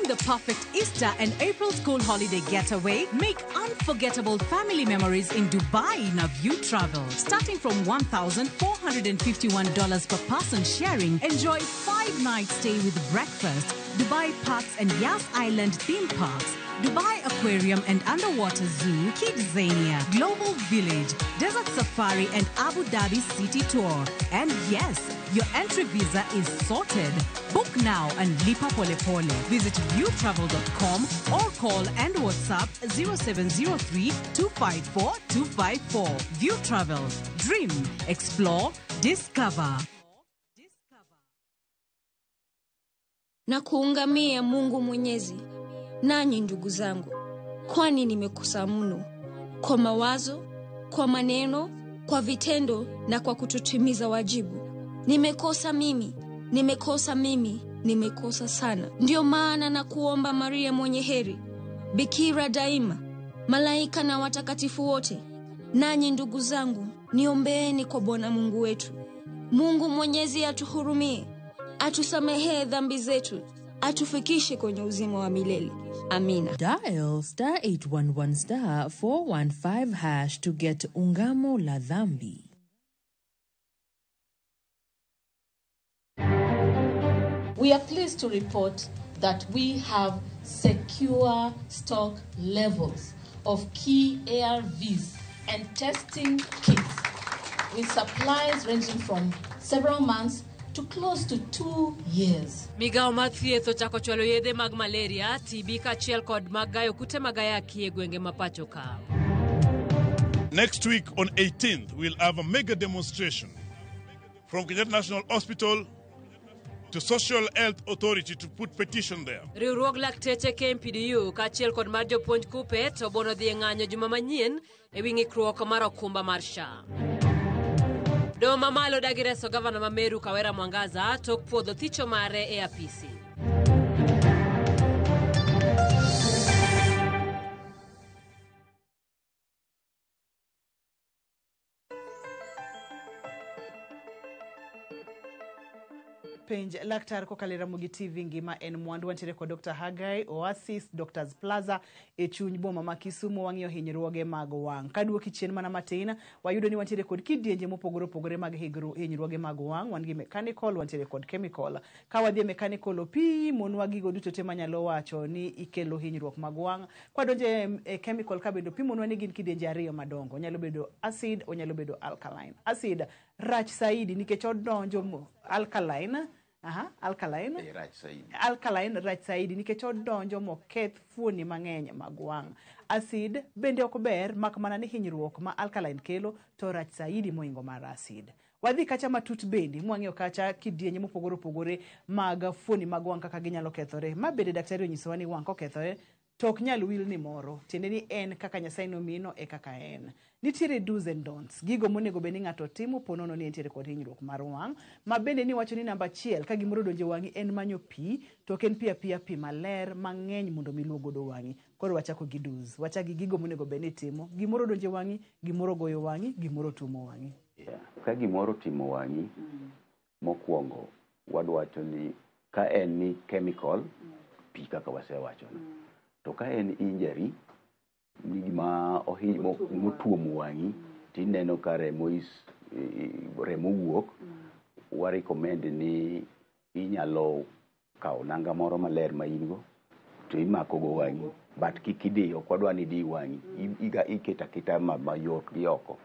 the perfect Easter and April school holiday getaway? Make unforgettable family memories in Dubai in a View Travel. Starting from $1,451 per person sharing, enjoy 5-night stay with breakfast, Dubai Parks and Yas Island theme parks, Dubai Aquarium and Underwater Zoo, Kidzania, Global Village, Desert Safari and Abu Dhabi City Tour. And yes, your entry visa is sorted. Book now and lipa pole pole. Visit viewtravel.com or call and WhatsApp 0703 254 254. View Travel. Dream, explore, discover. Na kuungamia Mungu Mwenyezi, nanyi ndugu zangu, kwani nimekosa mno kwa mawazo, kwa maneno, kwa vitendo na kwa kutotimiza wajibu. Nimekosa mimi, nimekosa mimi, nimekosa sana. Ndio maana na kuomba Maria mwenye heri, bikira daima, malaika na watakatifu wote, nanyi ndugu zangu, niombeeni kwa Bwana Mungu wetu. Mungu Mwenyezi atuhurumie, atusamehee dhambi zetu, atufikishe kwenye uzima wa milele. Amina. Dial star 811 star 415 hash to get Ungamo la Dhambi. We are pleased to report that we have secure stock levels of key ARVs and testing kits with supplies ranging from several months to close to 2 years. Migao mag thieth ochako chwalo yedhe mag malaria, TB kaachiel kod mag gayo kute mag ayaki e gwenge ma pacho ka. Next week on 18th, we'll have a mega demonstration from Kenyatta National Hospital to Social Health Authority to put petition there. Riwruog lakteche KMPDU kaachiel kod mar jopuonj KUPPET obono dhi e ng'anyo juma manyien e wi ng'ikruok mar okumba mar SHA. Doho mamalo dagi reso gavana ma Meru Kawera Mwangaza tok puodho thicho mare e apisi. Penj laktar kokalo e Ramogi TV ngima en mwandu. Wantiere kod Dr. Hagai, Oasis Doctors Plaza e chuny boma ma Kisumu. Wang'iyo hinyruoge mag wang'. Kaduoki chien mana matin, wayudo ni wantiere kod kidienje mopogore opogore mag hinyruoge mag wang'. Wan gi mechanical, wantiere kod chemical. Ka wadhi e mechanical, opimonwa gigo duto te manyalo wacho ni ikelo hinyruok mag wang'. Kwadonjo e chemical ka bende opimonwa ni gin kidienje ariyo madongo. Onyalo bedo acid, onyalo bedo alkaline. Acid rach saidi nikech odonjo alkaline. Aha, alkaline. Rach saidi. Alkaline rach saidi nikech odonjo moketh fuoni mang'eny mag wang'. Acid bende ok ber mak mana ni hinyruok ma alkaline kelo to rach saidi moingo mar acid. Wadhi kacha matut bende mwang'iyo kacha kidienje mopogore opogore mag fuoni mag wang' kaka ginyalo kethore. Ma bende daktari onyisowa ni wang' kokethore to ok nyal wil ni moro, tiende ni en kaka Nyasaye nomino e kaka en. Nitiere do's and don'ts, gigo monego bed ni ng'ato timo po nono ni entiere kod hinyruok mar wang', ma bende ni wacho ni namba 1 ka gimoro odonjo e wang'i en manyo pi, to ok en pi apiya, pi maler mang'eny mondo mi luog godo wang'i. Koro wachako gi do's, wachak gi gigo monego bed ni itimo. Gimoro odonjo e wang'i, gimoro goyo wang'i, gimoro tuomo wang'i. Yeah. Ka gimoro timo wang'i, mokwongo wadwacho ni ka en ni chemical, pi kaka wasewachono. To ka en injury, ni gima motuomo wang'i, tineno ka remo wuok, wa recommend ni inyalo kawo nanga moro maler ma in go, to imako go wang'i, but kik idi, ok wadwa ni idi wang'i, iketo aketa mayot gi oko,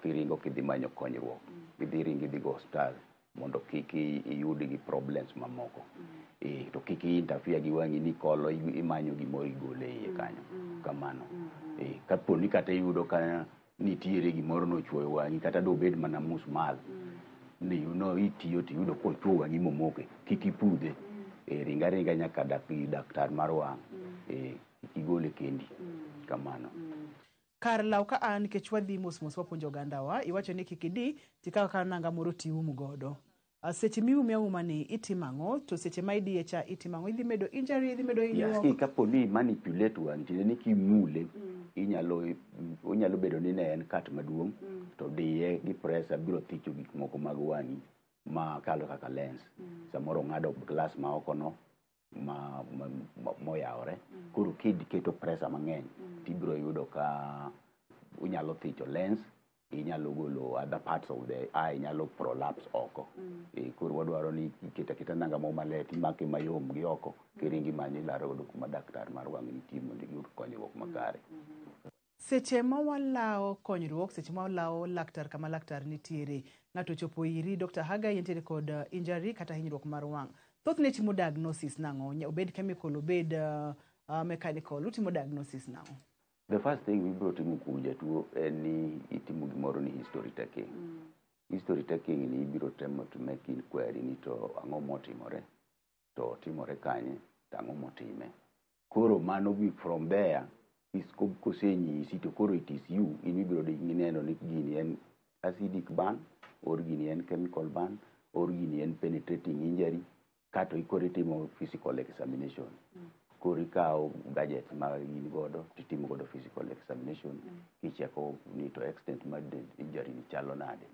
kiringo kidhi manyo konyruok, idhi ringo idhi go osiptal mondo kik iyud gi problems mamoko. To kik i-interfere gi wang'i ni kolo imanyo gimoro igole iye kanyo. Kamano. Kapo ni kata iyudo ka nitiere gimoro nochuoyo wang'i, kata dobed mana musmal, ni no itiyo tiyudo kochuo wang'i momoke, kik ipudhe. Ringa ringa nyaka daktar mar wang'. Kik igole kendi. Kamano. Kar law ka an nikech wadhi mos mos wapuonjo ogandawa, iwacho ni kik idi tikaw kaw nanga moro tium godo. Seche miume auma ni itimo ang'o, to seche ma idiye cha itimo ang'o? Idhi medo injury, idhi medo hinyruok. Yes, kapo ni manipulate wang'i, tiende ni kimule, inyalo bedo ni ne en cut maduong', to diye gi pressure biro thicho gik moko mag wang'i makalo kaka lens. Samoro ng'ado glass ma oko no, ma, ma, ma moyawore. Koro kiketo pressure mang'eny tibiro yudo ka unyalo thicho lens, inyalo golo other parts of the eye, nyalo prolapse oko. Koro wadwaro ni iketo aketa nanga mo maler timake mayom gi oko kiringi manyo ilaro godo kuma daktar mar wang' nitie mondo iyud konyruok makare. Seche ma walawo konyruok, seche ma walawo laktar kama laktar nitiere, ng'ato ochopo iri, Dr. Hagai nitiere kod injury kata hinyruok mar wang'. Thothne timo diagnosis nang'o? Obed chemical, obed mechanical, utimo diagnosis nang'o? The first thing mibiro timo kuom jatuo en ni itimo gimoro ni history taking. History taking ni ibiro temo to make inquiry ni to ang'o motimore, to otimore kanye, to ang'o motime. Koro mano bi from there is kosenyisi to koro it is you in ibiro dhi neno ni gini en acidic burn or gini en chemical burn or gini en penetrating injury, kato koro itimo physical examination. Koro ikawo gadgets ma in godo titimo godo physical examination kicheko ni to extent mar the injury ni chalo nade.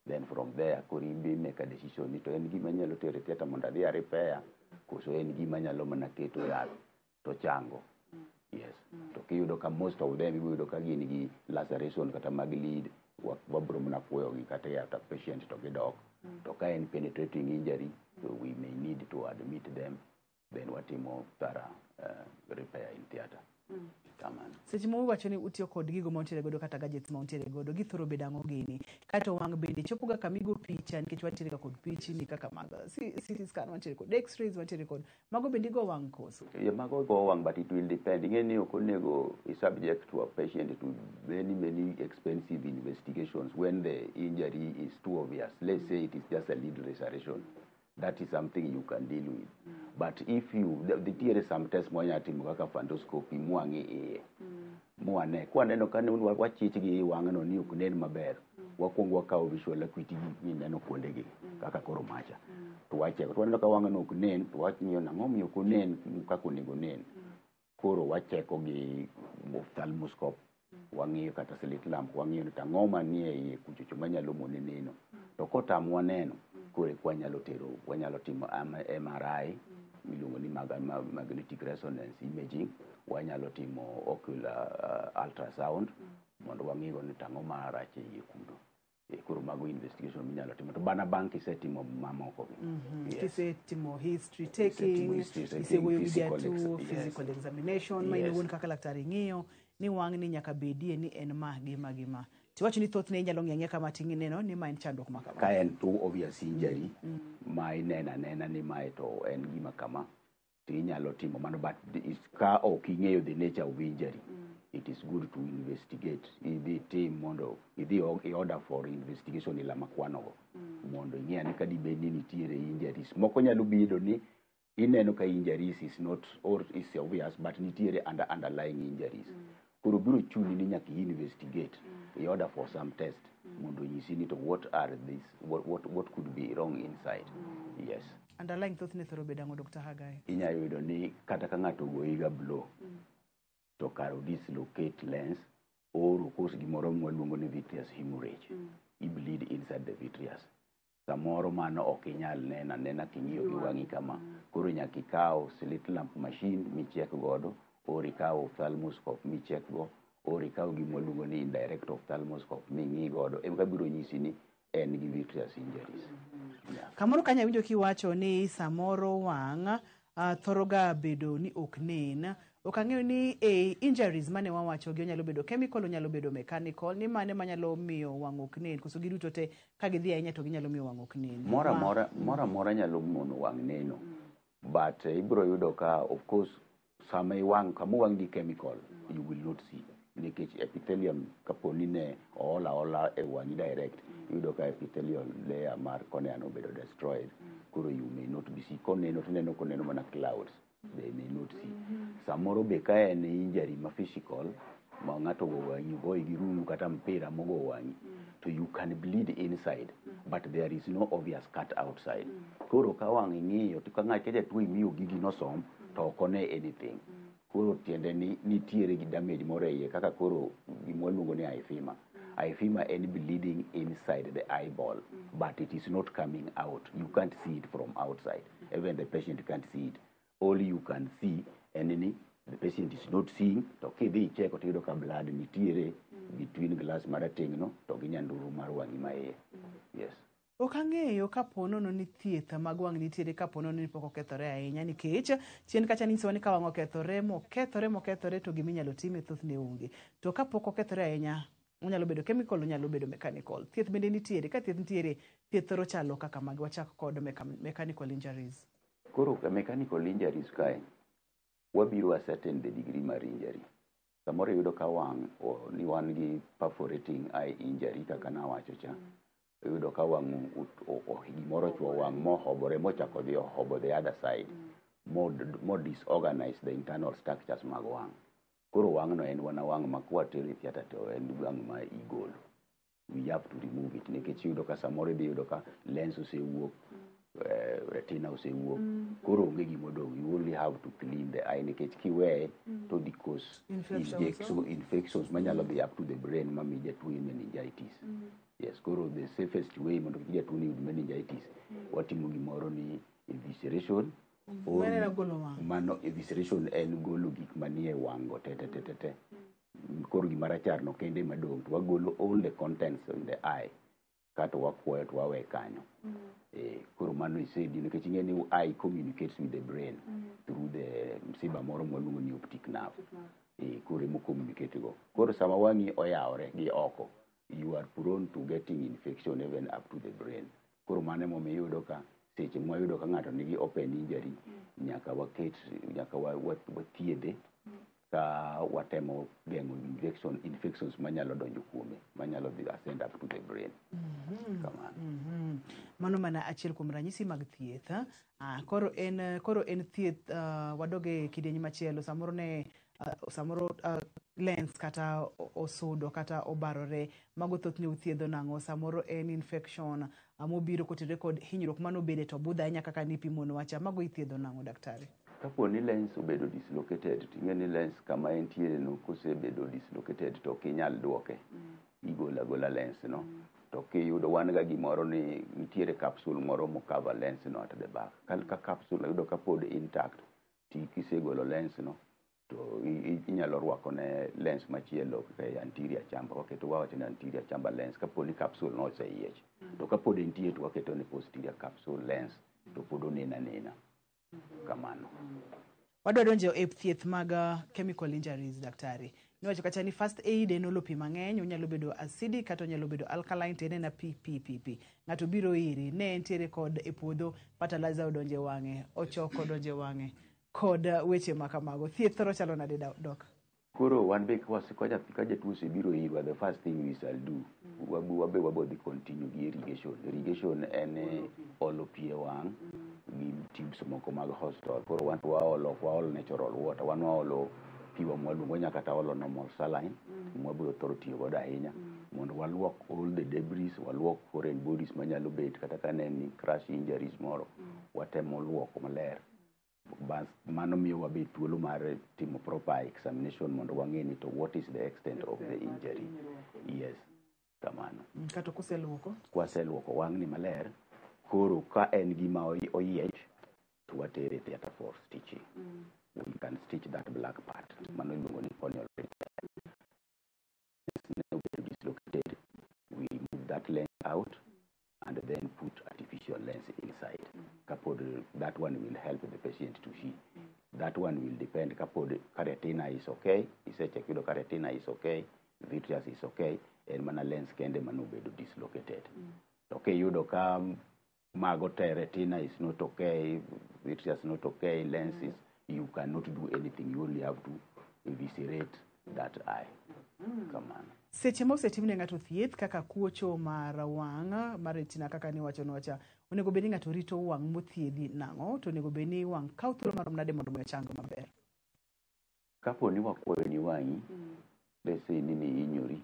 Then from there koro in be make a decision ni to en gima nyalo tero e theatre mondo adhi a repair koso en gima nyalo mana keto yath to chango. Yes, to kiyudo ka most of them ibiro yudo ka gin gi laceration kata mag lid, wabiro mana puoyogi kata e after patient to gidok. To ka en penetrating injury, so we may need to admit them, then watimo thorough repair in theatre. Kamano. Seche ma uwacho ni utiyo kod gigo ma untiere godo kata gadgets ma untiere godo, githoro bedo ang'o gini? Kato wang' bende chopoga kama igo picha nikech wantiere ga kod pichni kaka mag CT scan, wantiere kod x-rays, wantiere kod mago bende igo wang' koso? Yeah, mago go wang', but it will depend. Ing'e ni ok onego i subject to a patient to many many expensive investigations when the injury is too obvious. Let's say it is just a lid laceration. That is something you can deal with. But if you, nitiere some test mwanya timo kaka fundoscopy mwang'i iye. Mwane, kwaneno ka wachich gi wang'no ni ok nen maber, wakwongo wakawo visual acuity mineno kuondegi kaka koro macha. To wacheko, to waneno ka wang'no ok nen, to wang'iyo nang'o miyo ok onen kaka onego onen. Koro wacheko gi ophthalmoscope, wang'iyo kata slit lamp, wang'iyo ni to ang'o manie iye kuchocho manyalo mone neno. To kotamwa neno, koro eka wanyalo tero, wanyalo timo MRI miluongo ni magnetic resonance imaging, wanyalo timo ocular ultrasound mondo wang'igo ni to ang'o marach e iye kuno. Koro mago investigation minyalo timo to bana bang' kisetimo mamoko gi. Yes. Kisetimo history Kisetimo taking, history taking, isewuoyo gi physical jatuo, yes. physical examination, ma in owuon kaka laktar ing'iyo ni wang'ni nyaka bedie ni en ma gi ma gi ma. Tiwacho ni thothne inyalo ng'iyo ang'iya kama tingineno ni ma en chandruok ma kama. Ka en too obvious injury ma ineno anena ni mae to en gima kama, to inyalo timo mano, but ka ok ing'eyo the nature of injury, it is good to investigate. Idhi tim mondo idhi i order for investigation ila makwanogo mondo ing'e ane ka dibed ni nitiere injuries moko. Nyalo bedo ni ineno ka injuries is not or is obvious, but nitiere underlying injuries. Koro biro chuni ni nyaka i investigate, i order for some test mondo onyisi ni to what are this, what could be wrong inside. Yes. Underlying thothne thoro bedo ang'o, Dr. Hagai? Inyalo yudo ni kata ka ng'ato ogoyi ga blow to kar dislocate lens or okos gimoro mwaluongo ni vitreous hemorrhage, i bleed inside the vitreous. Samoro mano ok inyal neno anena king'iyo gi wang'i kama. Koro nyaka ikaw slit lamp machine micheck godo, or ikaw ophthalmoscope micheck go, or ikaw gima waluongo ni indirect ophthalmoscope ming'i godo, ema biro nyisi ni en gi vitreous injuries. Yeah. Kamoro kanyo awinjo kiwacho ni samoro wang' thoro ga bedo ni ok nen. Ok ang'eyo ni e injuries mane wawacho gi onyalo bedo chemical, onyalo bedo mechanical, ni mane manyalo miyo wang' ok nen, koso giduto te ka gidhi ahinya to ginyalo miyo wang' ok nen? Moro amora, moro amora nyalo mono wang' neno. But ibiro yudo ka of course sama iwang' kama owang' gi chemical, you will not see, nikech epithelium kaponi ne ool aola e wang'i direct, iyudo ka epithelial layer mar cornea no obedo destroyed. Koro you may not be see. Koneno to ineno koneno mana clouds, they may not see. Samoro be ka en injury ma physical ma ng'ato ogo wang'i, ogoyi gi rungu kata mpira mogo wang'i, to you can bleed inside but there is no obvious cut outside. Koro ka wang' ing'iyo to ka ng'at ka jatuo imiyo gigi nosom to ok one anything. Koro tiende ni nitiere gi damage moro e iye, kaka koro gima waluongo ni hyphema. Hyphema en bleeding inside the eyeball, but it is not coming out. You can't see it from outside. Even the patient can't see it. All you can see en ni the patient is not seeing, to kidhi icheko tiyudo ka blood nitiere between glass marateng' no to gi nyanduru mar wang'i ma iye. Yes. Ok ang'eyo kapo nono ni thieth mag wang' nitiere kapo nono ni pok okethore ahinya, nikech chien kacha ninyisowa ni ka wang' okethore mokethore mokethore to gima inyalo time thothne onge. To kapok okethore ahinya, onyalo bedo chemical, onyalo bedo mechanical. Thieth bende nitiere. Ka thieth nitiere, thieth thoro chalo kaka magi. Wachak kod mechanical injuries. Koro mechanical injuries kae, wabiro ascertain the degree mar injury. Samoro iyudo ka wang' ni wan gi perforating eye injury kaka nawacho cha. Iyudo ka wang' gimoro ochwo wang' mohobore mochako dhi ohobo the other side, mo disorganize the internal structures mag wang'. Koro wang' no en wana wang' ma kwatero e theatre to en wang' ma igolo. We have to remove it nikech iyudo ka samoro idhi yudo ka lens osewuok, retina osewuok, koro onge gimodong'. You only have to clean the eye nikech kiweye to dhi cause infections manyalo dhi up to the brain mami jatuo meningitis. Yes, koro the safest way mondo kik jatuo ni yud meningitis, watimo gimoro ni evisceration. Mano evisceration en golo gik manie wang' go te te te te te. Koro gima rachar no kende madong' to wagolo all the contents in the eye kato wakwoyo to wawe kanyo. Koro mano isedi nikech ing'e ni eye communicates with the brain through the msiba moro mwaluongo ni optic nerve. Koro emo communicate go. Koro sama wang'i oyawore gi oko, you are prone to getting infection even up to the brain. Koro mano emomiyo iyudo ka seche mwayudo ka ng'ato nigi open injury, nyaka waket, nyaka wathiedhe ka watemo geng'o infections manyalo donjo kuome, manyalo dhi ascend up to the brain. Kamano. Mano mana achiel kuom ranyisi mag thieth. Koro en thieth, wadoge kidieny machielo, samoro ne samoro lens kata osudo kata obarore, mago thothne uthiedho nang'o? Samoro en infection mobiro kotenore kod hinyruok manobede to budho ahinya kaka nipimonwa cha, mago ithiedho nang'o daktari? Kapo ni lens obedo dislocated, ting'e ni lens kama entiere no kosebedo dislocated to ok inyal duoke. Igolo agola lens no. To kiyudo wan ga gimoro ni nitiere capsule moro mo cover lens no at the back. Ka capsule yudo ka pod intact, ti kisegolo lens no, to inyalo rwako ne lens machielo kaka anterior chamber. Waketo, wawacho ni anterior chamber lens kapo ni capsule no oseyiech. To kapod entie to waketo ne posterior capsule lens to pod oneno anena. Kamano. Wadwa donjo e thieth mag chemical injuries, daktari. Niwacho kacha ni first aid en olo pi mang'eny, onyalo bedo acidic kata onyalo bedo alkaline, to en ena pi pi pi pi. Ng'ato biro iri, ne entiere kod e puodho, fertilizer odonjo e wang'e, ochoko odonjo e wang'e, kod weche ma kamago. Thieth thoro chalo nade, dok? Koro wan be ka jatuo osebiro irwa, the first thing we shall do, wabe wabo dhi continue gi irrigation. Irrigation en olo pi e wang' gi tubes moko mag hospital. Koro wan waolo, ok waol natural water, wan waolo pi wa mwaluongo, wanya kata olo normal saline, mwabiro thoro tiyo godo ahinya, mondo waluok all the debris, waluok foreign bodies manyalo bet, kata ka ne ni crush injuries moro, watemo luoko maler. Bas mano miyo wabed thuolo mar timo proper examination mondo wang'e ni to what is the extent of the injury. Yes, kamano. Kato kuseluoko? Kwaseluoko wang'ni maler, koro ka en gima oyiech, to watere theatre for stitching. We can stitch that black part. Mano iluongo ni corneal repair. Dislocated, we remove that lens out and then put artificial lens inside. Kapod that one will help the patient to see. That one will depend kapod ka retina is okay, isecheck yudo ka retina is okay, vitreous is okay, en mana lens kende manobedo dislocated. To kiyudo ka mago te, retina is not okay, vitreous not okay, lens is, you cannot do anything, you only have to eviscerate that eye. Kamano. Seche ma osetimne ng'ato thieth kaka kuocho mar wang' mar retina kaka niwacho nocha, onego bed ni ng'ato rito wang' mothiedhi nang'o, to onego bed ni wang' kawo thuolo marom nade mondo mi ochang maber? Kapo ni wakwoyo ni wang'i, let's say ni nihinyori,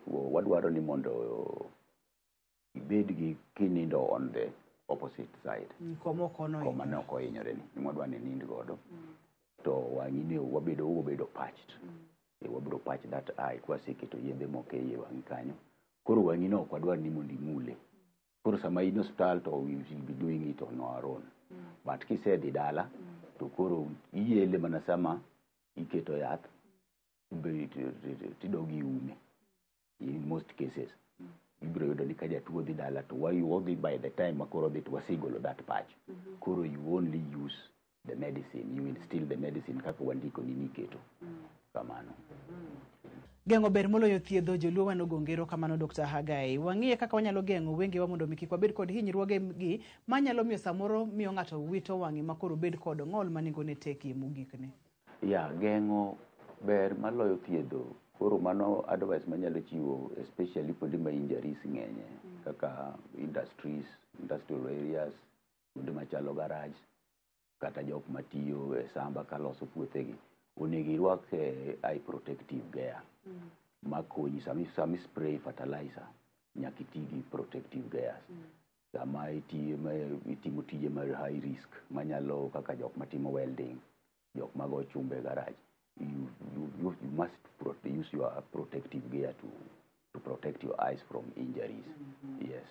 wadwaro ni mondo ibed gi kinindo on the opposite side. Koma ok ono Koma ne ok ohinyore ni, ema ni nind godo. To wang'i ni wabedo patched. Wabiro patch that eye kwaseketo yedhe moko e wang'i kanyo. Koro wang'i no ok wadwar ni mondo imule. Koro sama in e osiptal to we will be doing it on our own. But kisedhi dala to koro iyele mana sama iketo yath tidog iume. In most cases ibiro yudo ni ka jatuo dhi dala to odhi by the time ma koro odhi to wasegolo that patch. Koro you only use the medicine, you instill the medicine kaka wandiko ni niketo. Kamano. Geng'o ber moloyo thiedho, joluo wanogo ngero kamano. Dr. Hagai, wang'iye kaka wanyalo geng'o wengewa mondo mi kik wabed kod hinyruoge gi manyalo miyo samoro miyo ng'ato wito wang'e ma koro bed kod ng'ol ma nengone tekie mogik ne. Ya, geng'o ber maloyo thiedho. Koro mano advice manyalo chiwo, especially kuonde ma injuries ng'enye, kaka industries, industrial areas, kuonde machalo garage, kata jok matiyo e samba kaloso puothegi. Onego irwak eye protective gear makonyi sama spray fertilizer, nyaka iti gi protective gears. Sama itimo tije mar high risk manyalo kaka jok matimo welding, jok mago chumbe e garage, you must use your protective gear to protect your eyes from injuries. Yes.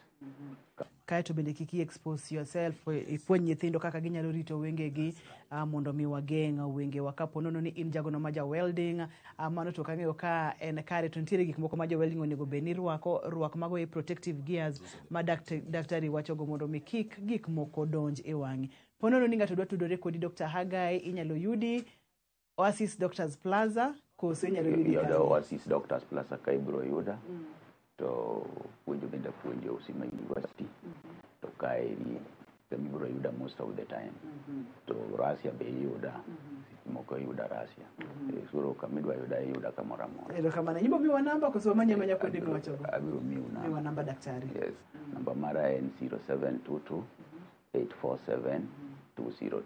Kaeto bende kik i expose yourself, ipuonj nyithindo kaka ginyalo rito wengegi mondo mi wageng' wengewa. Kapo nono ni in jagono ma ja welding, mano to ok ang'eyo ka en kare, to nitiere gik moko ma jo welding onego bed ni rwako, rwak mago e protective gears ma daktari wachogo mondo mi kik gik moko donj e wang'i. Po nono ni ng'ato dwa tudore kodi, Dr. Hagai, inyalo yudi Oasis Doctors Plaza koso inyalo yudi Yudo kanye? Oasis Doctors Plaza ka ibiro yuda. To puonjo bende apuonjo Usima University. To kaeri kama ibiro yuda most of the time. To Russia be iyuda. Seche moko iyuda Russia. Koro kama idwa yuda iyuda kamoro amora. Erokamano. Ibo miwa namba koso wamanye amanya kuonde miwachogo? Abiro miu namba. Miwa namba, daktari. Yes. Namba mara en 0722 847 202.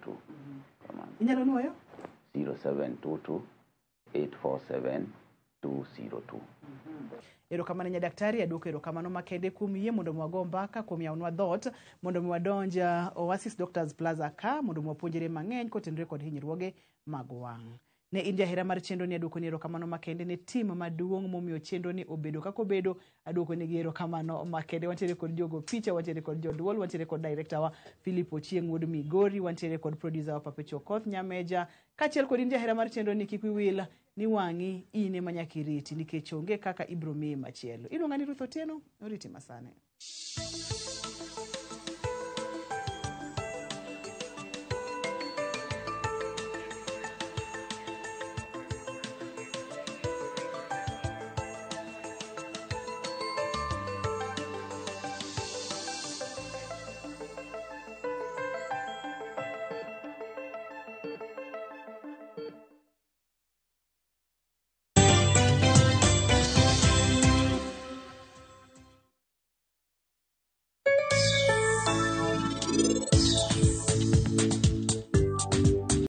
Kamano. Inyalo nuoyo? 0722 847 202. Erokamano nya daktari, aduoko erokamano makende kuom yie mondo mi wago mbaka, kuom yawonwa dhoot mondo mi wadonj Oasis Doctors Plaza ka mondo mi wapuonjre mang'eny kotenore kod hinyruoge mag wang'. Ne in jahera mar chenro ni, aduoko ni erokamano makende. Ne tim maduong' momiyo chenro ni obedo kaka obedo, aduoko negi erokamano makende. Wantiere kod jogo picha, wantiere kod joduol, wantiere kod director wa Philip Ochieng' wuod Migori, wantiere kod producer wa Papecho Okoth Nyameja, kaachiel kod in jahera mar chenro ni. Kik wiwil ni wang'i in ema nyaka iriti nikech onge kaka ibiro miyi machielo. Iluonga ni Ruth Otieno, oriti masane.